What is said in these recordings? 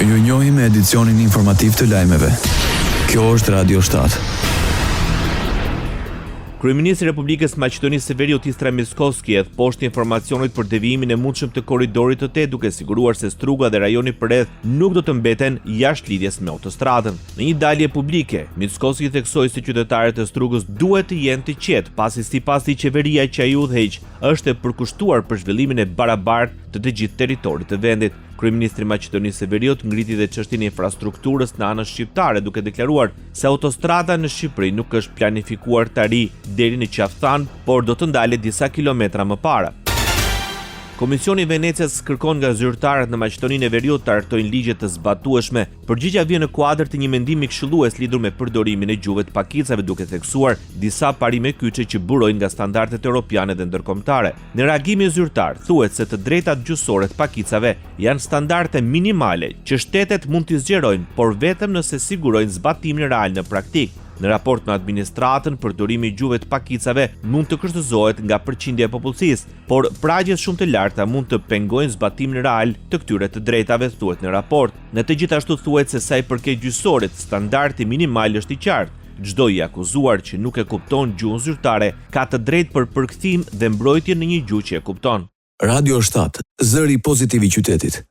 Ju njohim me edicionin informativ të lajmeve. Kjo është Radio 7. Kryeministri i Republikës së Maqedonisë së Veriut Hristijan Mickoski hedh poshtë informacionet për devijimin e mundshëm të korridorit të 8 duke siguruar se Struga dhe rajoni përreth nuk do të mbeten jashtë lidhjes me autostradën. Në një dalje publike, Mickoski theksoi se qytetarët e Strugës duhet të jenë të qetë, pasi sipas tij qeveria që ai udhëheq është e përkushtuar për zhvillimin e barabartë të të gjithë territorit të vendit. Kryeministri i Maqedonisë së Veriut ngriti dhe çështjen e infrastrukturës në anën shqiptare, duke deklaruar se autostrada në Shqipëri nuk është planifikuar të arrijë deri në Qafë Thanë, por do të ndalet disa kilometra më para. Komisioni i Venecias kërkon nga zyrtarët në Maqedoninë e Veriut të hartojnë ligje të zbatueshme. Përgjigja vjen në kuadër të një mendimi këshillues lidhur me përdorimin e gjuhëve të pakicave duke theksuar disa parime kyçe që burojnë nga standardet europiane dhe ndërkombëtare. Në reagimin zyrtar thuhet se të drejtat gjuhësore të pakicave janë standarde minimale që shtetet mund t'i zgjerojnë, por vetëm nëse sigurojnë zbatimin real në praktikë. Në raport me administratën, përdorimi i gjuhëve të pakicave mund të kushtëzohet nga përqindja e popullsisë, por pragjet shumë të larta mund të pengojnë zbatimin real të këtyre të drejtave, thuhet në raport. Në të gjithashtu thuhet se sa i përket gjyqësorit, standardi minimal është i qartë. Çdo i akuzuar që nuk e kupton gjuhën zyrtare ka të drejtë për përkthim dhe mbrojtje në një gjuhë që e kupton. Radio 7, zëri pozitiv i qytetit.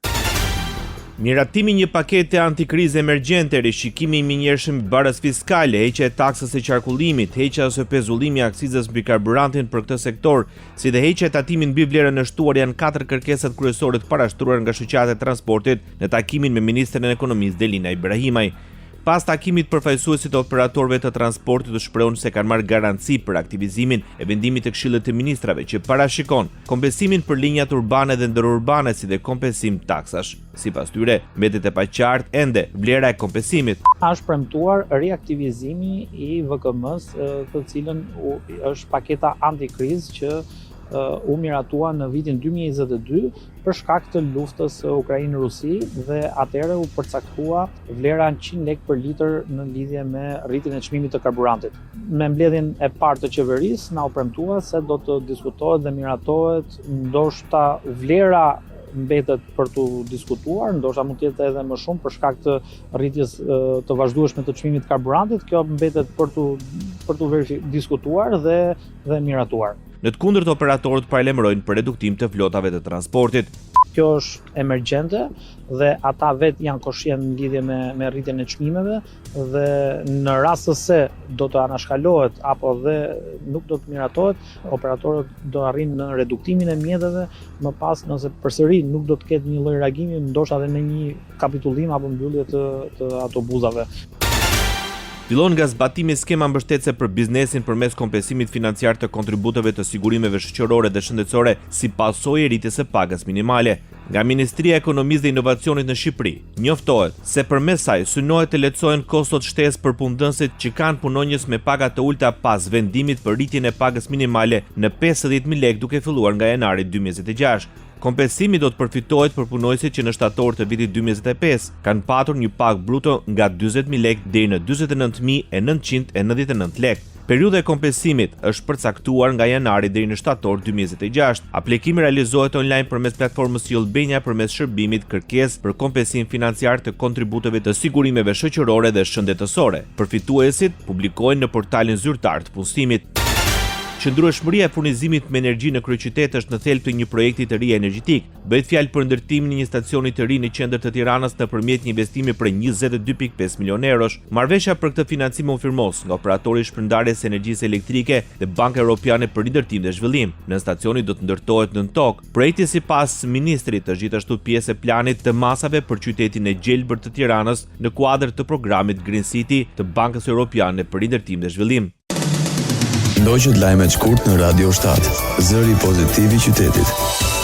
Miratimi i një pakete antikrizë emergjente, rishikimi i menjëhershëm i barrës fiskale, heqja e taksës së qarkullimit, heqja ose pezullimi i akcizës mbi karburantin për këtë sektor, si dhe heqja e tatimit mbi vlerën e shtuar janë katër kërkesat kryesore të parashtruara nga shoqatat e transportit në takimin me ministren e Ekonomisë Delina Ibrahimaj. Pas takimit përfaqësuesit e operatorëve të transportit u shprehën se kanë marrë garanci për aktivizimin e vendimit të Këshillit të Ministrave që parashikon kompensimin për linjat urbane dhe ndërurbane si dhe kompensim taksash. Sipas tyre, mbetet e paqartë ende vlera e kompensimit. Është premtuar riaktivizimi i VKM-së, të cilën është paketa antikrizë që u miratua në vitin 2022 për shkak të luftës Ukrainë-Rusi dhe atëherë u përcaktua vlera 100 lekë për litër në lidhje me rritjen e çmimit të karburantit. Me mbledhjen e parë të qeverisë na u premtua se do të diskutohet dhe miratohet ndoshta vlera mbetet për t'u diskutuar, ndoshta mund të jetë edhe më shumë për shkak të rritjes të vazhdueshme të çmimit të karburantit, kjo mbetet për t'u për t'u diskutuar dhe dhe miratuar. Në të kundërt operatorët paralajmërojnë për reduktim të flotave të transportit. Kjo është emergjente dhe ata vetë janë koshient në lidhje me me rritjen e çmimeve dhe në rast se do të anashkalohet apo dhe nuk do të miratohet, operatorët do arrijnë në reduktimin e mjeteve, më pas nëse përsëri nuk do të ketë një lloj reagimi, ndoshta edhe në një kapitullim apo mbyllje të të autobuzave. Fillon nga zbatimi skema mbështetëse për biznesin përmes kompensimit financiar të kontributeve të sigurimeve shoqërore dhe shëndetësore si pasojë e rritjes së pagës minimale. Nga Ministria e Ekonomisë dhe Inovacionit në Shqipëri, njoftohet se përmes saj synohet të lehtësohen kostot shtesë për punëdhënësit që kanë punonjës me paga të ulëta pas vendimit për rritjen e pagës minimale në 50.000 lekë duke filluar nga janari 2026. Kompensimi do të përfitohet për punonjësit që në shtator të vitit 2025 kanë patur një pagë bruto nga 40.000 lekë deri në 49.999 lekë. Periudha e kompensimit është përcaktuar nga janari deri në shtator 2026. Aplikimi realizohet online përmes platformës e-Albania përmes shërbimit kërkesë për kompensim financiar të kontributeve të sigurimeve shoqërore dhe shëndetësore. Përfituesit publikohen në portalin zyrtar të punësimit. Qëndrueshmëria e furnizimit me energji në kryeqytet është në thelb të një projekti të ri energjetik. Bëhet fjalë për ndërtimin e një stacioni të ri në qendër të Tiranës nëpërmjet një investimi prej 22.5 milionë eurosh. Marrëveshja për këtë financim u firmos nga operatori i shpërndarjes së energjisë elektrike dhe Banka Europiane për Rindërtim dhe Zhvillim. Nënstacioni do të ndërtohet nën tokë. Projekti sipas ministrit është gjithashtu pjesë e planit të masave për qytetin e gjelbër të Tiranës në kuadër të programit Green City të Bankës Europiane për Rindërtim dhe Zhvillim. Ndoqët lajmet shkurt në Radio 7, zëri pozitiv i qytetit.